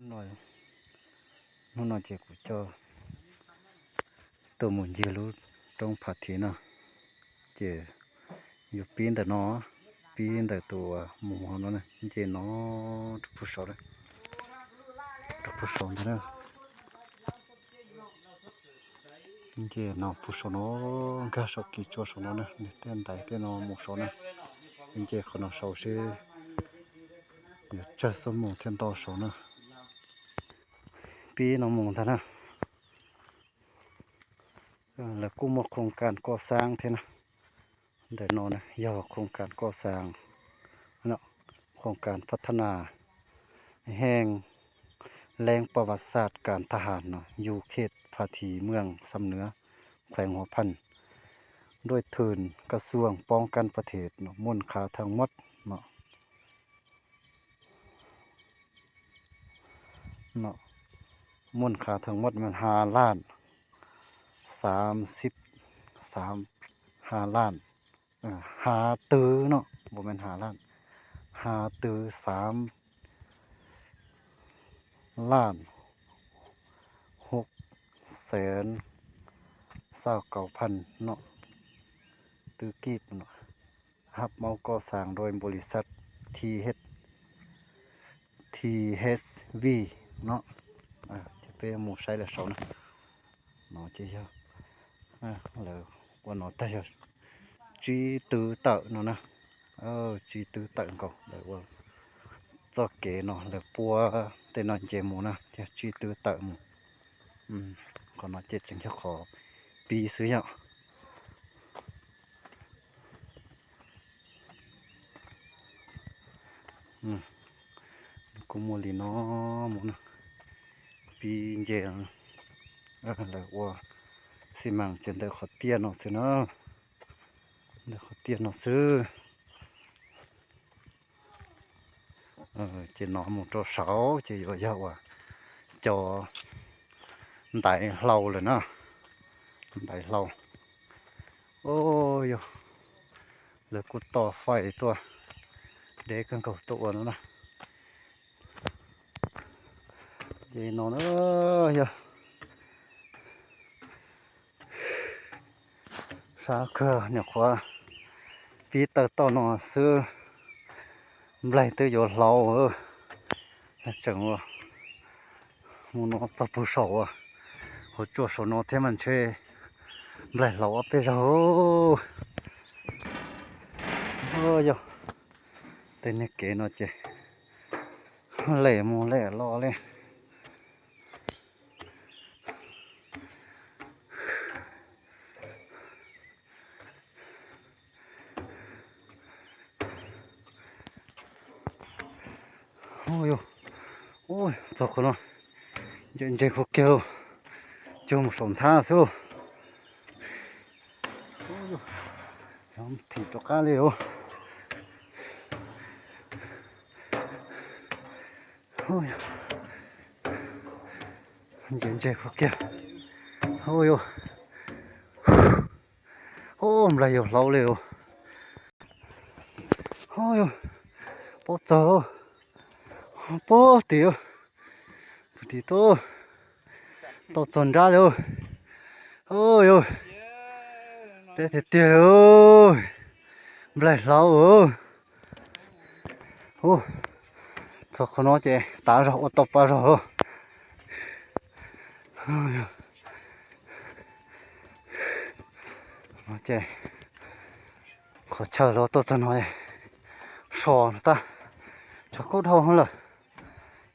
Hnub no ces kuv coj tuaj mus ncig lub roob Phav Thiv no, ces yuav pib ntawm no, pib ntawm tus mus hauv no, nce no rau pug saud, rau pug saud ntag na. Nce no pug saud no, nkag saum kis tsua saud no na, tej ntaiv tej no mus saud na. Nce qhov no saud seb yuav tsawg xuab moos thiaj nto saud na. Pib no mus ntag na. Lawv kuj muaj khoo kas koj xaab thiab na. Ntawm no na yog khoo kas koj xaab, khoo kas pha tha nas heej leej pov vaj xaj kas thaj has no, yu khej Pha Thi Mweej Xam Nuav, khuees Huav Phan, nruaj thwm kas xuam poob kas pha thiv no, muaj qha thaj muab no. Muaj qha thaj muab mas ha laj xaam sib, xaam ha laj, ha twv no, npaum mas ha laj, ha twv xaam laj hub xeev xauj kaum phan no, twv kib no, hab maub koj xaab rua npaum li xab thi hej, thi hej vij no. Ces peb mus saib lawv saud na. No ces yog lawv ua no tag yog tsib twv tawm no na. Tsib twv tawm nkaus lawv ua txoj kev no lawv puab tej no nce mus na, yog tsib twv tawm mus. Qhov no ces tseem yog qhov pib xwb yom. Kuj muaj li no mus na, pib nce, lawv ua xi mas ces ntawm qhov tiaj no xwb na, ntawm qhov tiaj no xwb. Ces no mus rau saud ces yuav yog uas cov ntaiv hlau lawm na, ntaiv hlau. Yog lawv kuj tos fais tuaj deb kawg nkaus tuaj ua no na. Ces no na yog sab kawg, nyuam qhuav pib tawm toj no xwb nplaig twb yuav hlauv, tseem mus no txog pug saum hauv tsua saum no thiab mas ntshe nplaig hlauv ob peb zaug. Yog tej niag kev no ces lem mus lem los li. Txog qhov no, ntse ntse khuv kiag lauj, cuag mus saum nthab xwb lauj. Thim rov qab li os. Ntse ntse khuv kiag. Ub, nplaig yuav hlauv li os. Pob txog, pob tim, puag tim tod, tau txog nrab li. Ub, deb tiag tiag li, nplaig hlauv. Ub, txog qhov no ces tav zog ua tau pa zog lauj. Ces qhov chaw los tuaj txog no, so no tab tsov kub dhau lawm,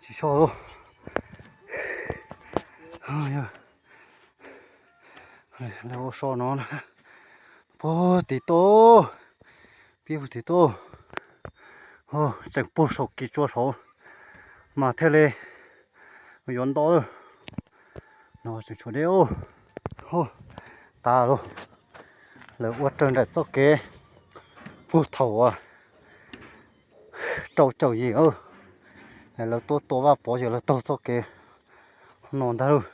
tsis so lauj. Lawv ua so no puag tim tod, pib puag tim tod, tseem puag saum kis tsua saud mas thiaj li yuav nto. No tseem tshuav deb. Hu, tas lauj. Lawv ua raws nraim txoj kev puag thaum uas rau caum yim, lawv tuaj tua Vaj Pov ces lawv taug txoj kev no ntag lauj.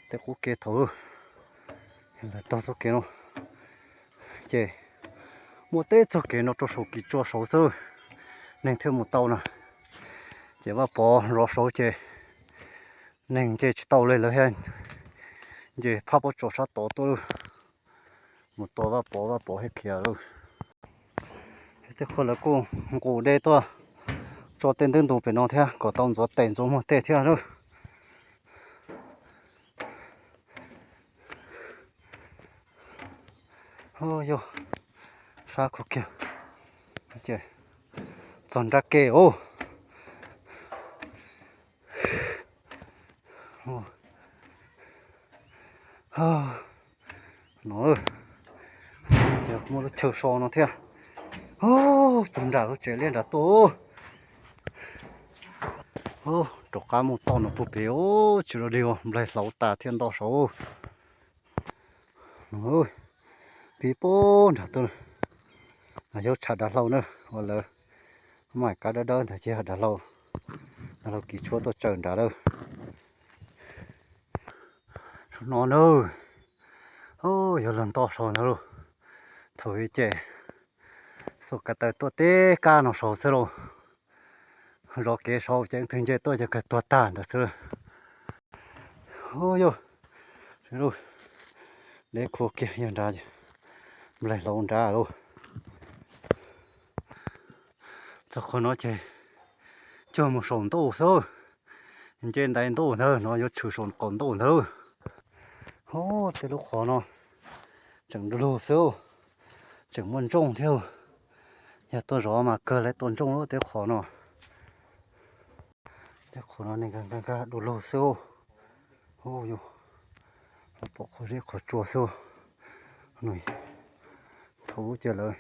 Tej qub kev thaum lawv taug txoj kev no ces muaj tej txoj kev no rau saum kis tsua saud xwb, neeg thiaj mus tau na. Ces Vaj Pov zov saud ces neeg nce tsis tau li, lawv thiaj nce phab pob tsuas sab tod tuaj lawm. Mus tua Vaj Pov, Vaj Pov thiaj khiav lawm. Tej qhua lawv kuj nqus dej tuaj tso tej ntub ntu pem no thiab kom tau ntxuav tes ntxuav muag tej thiab lawm. Yog sab khuv kiag, txog nrab ke os. No, ces muaj lub chaw so no thiab. Puag nram lub tsev liab nrad tuaj. Rov qab mus toj no puag pem, tsis dog dig, nplaig hlauv tas thiaj nto saud. Pib puag nram tuaj, yog tshav dav hlau na, uas lawv muaj kab dawb dawb ntawd ces dav hlau, dav hlau kiv tshuab tuaj tsaws nrad lawm. Saum no na, yog luag nto saud ntawd lauj. Thaum ub ces xuas ko taw tuaj tib kab no saud xwb lauj. Zov kev saud ces twg nce tuaj ces kawg tuag tag ntawd xwb. Yog, deb khuv kiag yog nrad, nplaig hlauv nrad lauj. Txog qhov no ces cuag mus saum ntuj xwb. Nce ntais ntuj ntawd no yuav tshwm saum qaum ntuj ntawd. Hub, tej lub qhov no tseem du lug xwb, tseem muaj ntsooj thiab. Yog tuaj zov mas kawg lawv tua ntsooj lub tej qhov no. Tej qhov no neeg nkag nkag du lug xwb. Ub, yus pom qhov zeb qhov tsua xwb. Thaum ub ces lawv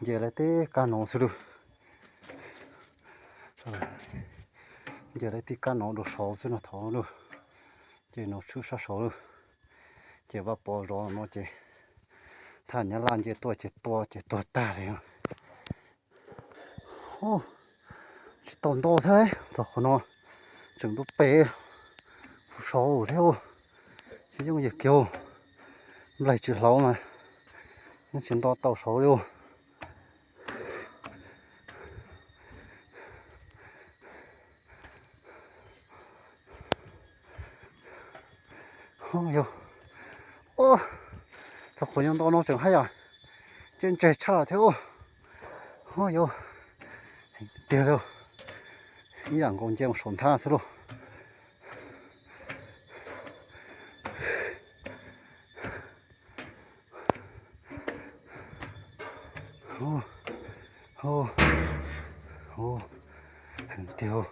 nce lawv tej kab no xwb lauj. Nce lawv tej kab no dua saud xwb no thaum ub lauj. Ces no tshwm sab saud lauj. Ces Vaj Pov zov no ces thaj nyab laj nce tuaj ces tua ces tuag tag li. Tsis tau nto thiab, txog qhov no tseem dub pes, kuv saud thiab. Tsis yooj yim kiag, nplaig tsis hlauv mas yeej tsis nto tau saud li. Yog, txog qhov nyob nto no tseem haj yam ciaj ntseg tshaj thiab. Yog, tiag li, ib yam nkaus nce mus saum nthab xwb lauj. Heev tiag.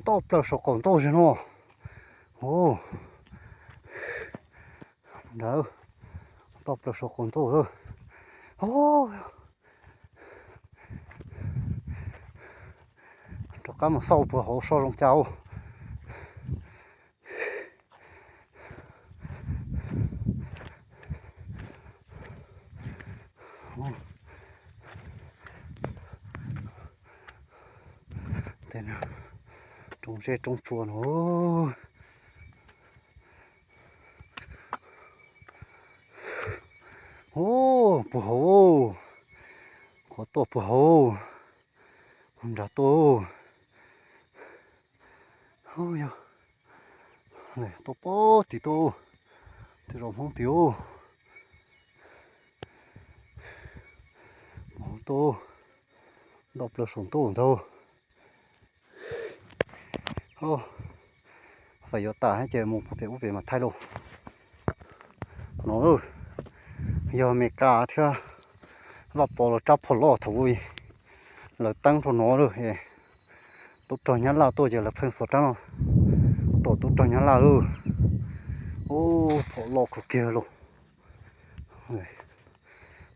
Toj plaws saum qaum ntuj zog no. Ntawd, toj plaws saum qaum ntuj. Rov qab mus xauj puag hauv soj zoo cas. Tej no roob zeb roob tsua no. Ub, puag hauv, qhov tuaj puag hauv, nrad tuaj. Yog, tuaj pem tim tuaj, tej zaum Hmoob tim ub. Hauv tuaj, toj plaws saum ntuj ntag. Fais yuav tas ces mus puag pem ub pem mas thaij lauj. No yog Amelikas thiab Vaj Pov lawv rab phom loj thaum ub, lawv teeb rau no lawm. Tub rog Nyab Laj tuaj ces lawv pheej xuas rab no tom tub rog Nyab Laj lawm. Ub, phom loj kawg kiag lauj.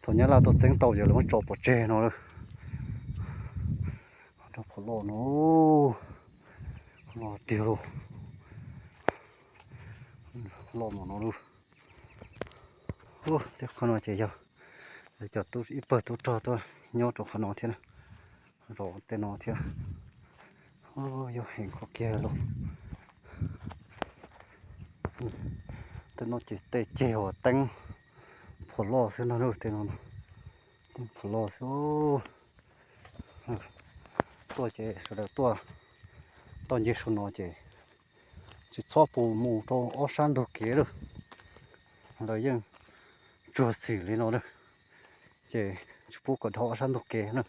Thaum Nyab Laj tuaj txeeb tau ces lawv muab tso pov tseg no lawm. Rab phom loj no, loj tiag lauj. Loj mus no lauj. Tej qhov no ces yog lawv cov ib pawg tub rog tuaj nyob rau qhov no thiab, zov tej no thiab. Yog heev kawg kiag lauj. Tej no ces tej ceg uas teeb phuam loj xwb no, tej no teeb phuam loj xwb. Tuaj ces sawv daws tuaj toj ncig saum no ces tsis txhob pub mus rau ob sab ntug kev lawm. Lawv yeej tsuag xim li no lawm, ces tsis pub kom dhau ob sab ntug kev na.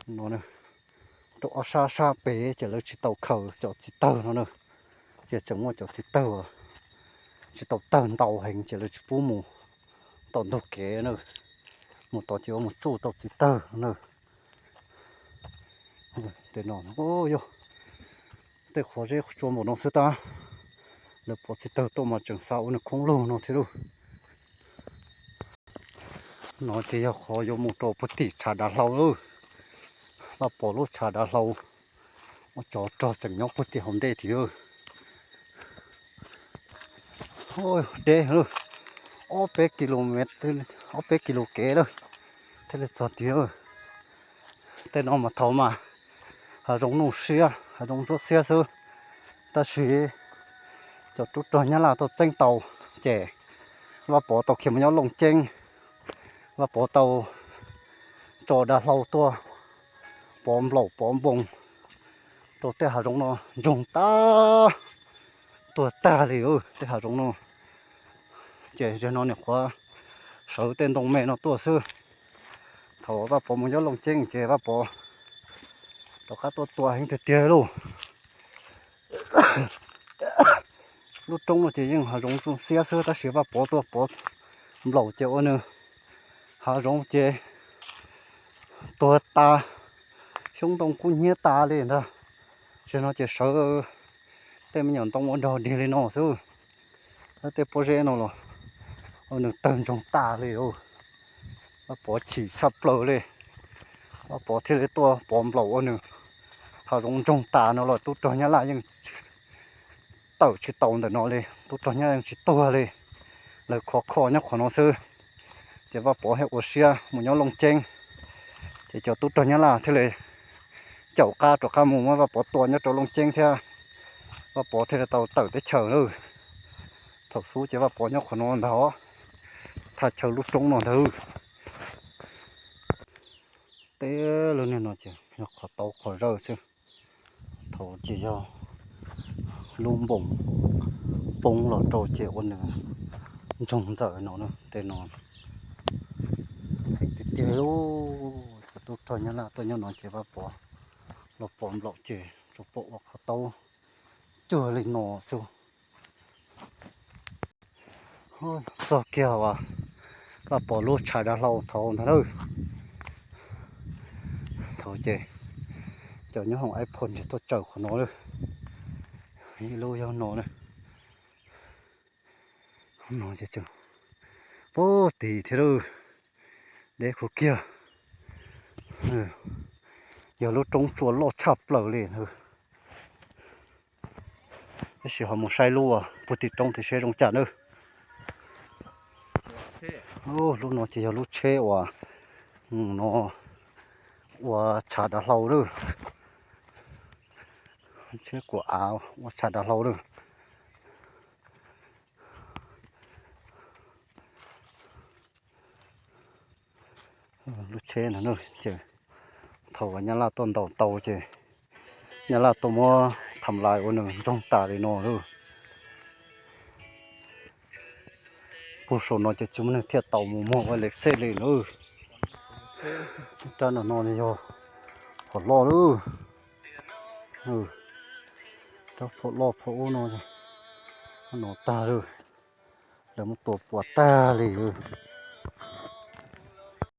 No, rau ob sab sab pem ces lawv tsis tau khaws cov txiv tawg no na, ces tseem muaj cov txiv tawg, tsis tau tawg ntau heev ces lawv tsis pub mus tom ntug kev na, mus tod ces ua mus tsuj tau txiv tawg na. Tej no yog tej qhov zeb qhov tsua npaum no xwb tab, lawv pov txiv tawg tuaj mas tseem xav ua nws khoob lug no thiab lauj. No ces yog qhov yuav mus rau puag tim tshav dav hlau lawm. Vaj Pov lub tshav dav hlau, ua cov rog tseem nyob puag tim hauv ntej thiab. Deb, ob peb kis lus mev, ob peb kis lus kev lawm thiaj li txog tiag. Tej no mas thaum mas hav zoov nuj siab, hav zoov ntsuab xiab xwb, tab sis cov tub rog Nyab Laj tuaj txeeb tau, ces Vaj Pov tau khiav mus nyob Looj Ceeb. Vaj Pov tau tso dav hlau tuaj pov nplaum pov npoo rau tej hav zoov no ntsoog tag, tuag tag li tej hav zoov no. Ces zaum no nyuam qhuav sawv tej ntoo me no tuaj xwb. Thaum Vaj Pov mus nyob Looj Ceeb ces Vaj Pov rov qab tuaj tua heev tiag tiag lauj. Lub roob no ces yeej hav zoov zoo xiab xwb tab sis Vaj Pov tuaj pov nplaum ces ua nws hav zoov ces tuag tas, xyoob ntoo kub hnyiab tas li ntag. Zaum no ces sawv tej me nyuam ntoo ua nrog dig li no xwb. Tej pob zeb no los ua nws tawg ntsoog tas li. Vaj Pov chim tshaj plaws li. Vaj Pov thiaj li tuaj pov nplaum ua nws hav zoov ntsoog tas no los tub rog Nyab Laj yeej tawm tsis tau ntawm no li, tub rog Nyab Laj yeej tsis tuag li. Lawv khov kho nyob qhov no xwb. Ces Vaj Pov thiaj ua siab mus nyob Looj Ceeb, ces cov tub rog Nyab Laj thiaj li caum qab rov qab mus muab Vaj Pov tua nyob rau Looj Ceeb thiab. Vaj Pov thiaj li tau tawm teb chaws lawm. Thaum xub ces Vaj Pov nyob qhov no ntag, thaj chaw lub roob no ntag. Tej lub niag no ces yog qhov taub qhov zawj xwb. Thaum ces yog lub npoos poob los rau ces ua nws ntsoog ntxawm no na. Tej no heev tiag tiag li. Cov tub rog Nyab Laj tuaj nyob no ces Vaj Pov los pov nplaum ces tsuas pom ua qhov taub cuag li no xwb. Txog kiag uas Vaj Pov lub tshav dav hlau thaum ntag lawm. Thaum ces cov nyob hauv iPhone ces tuaj tsaws qhov no lawm. Ib lub yog no na. No ces tseem puag tim thiab lawm. Deb khuv kiag. Yog lub roob tsua loj tshaj plaws li. Tab sis ho mus saib lub puag tim roob tias seb zoo cas nawb. Lub no ces yog lub tsheb uas no ua tshav dav hlau lawm. Tsheb kuam av ua tshav dav hlau lawm. Lub tsheb no ces thaum uas Nyab Laj tuaj ntaus tau ces Nyab Laj tuaj muab tham lais ua nws ntsoog tas li no lawm. Puag saum no ces tsis muaj neeg thiaj tau mus muag ua lev xej li lawm. Rab no no yog phom loj lawm. Rab phom loj phom ub no, no tag lawm. Lawv muab tua puas tag li lawm.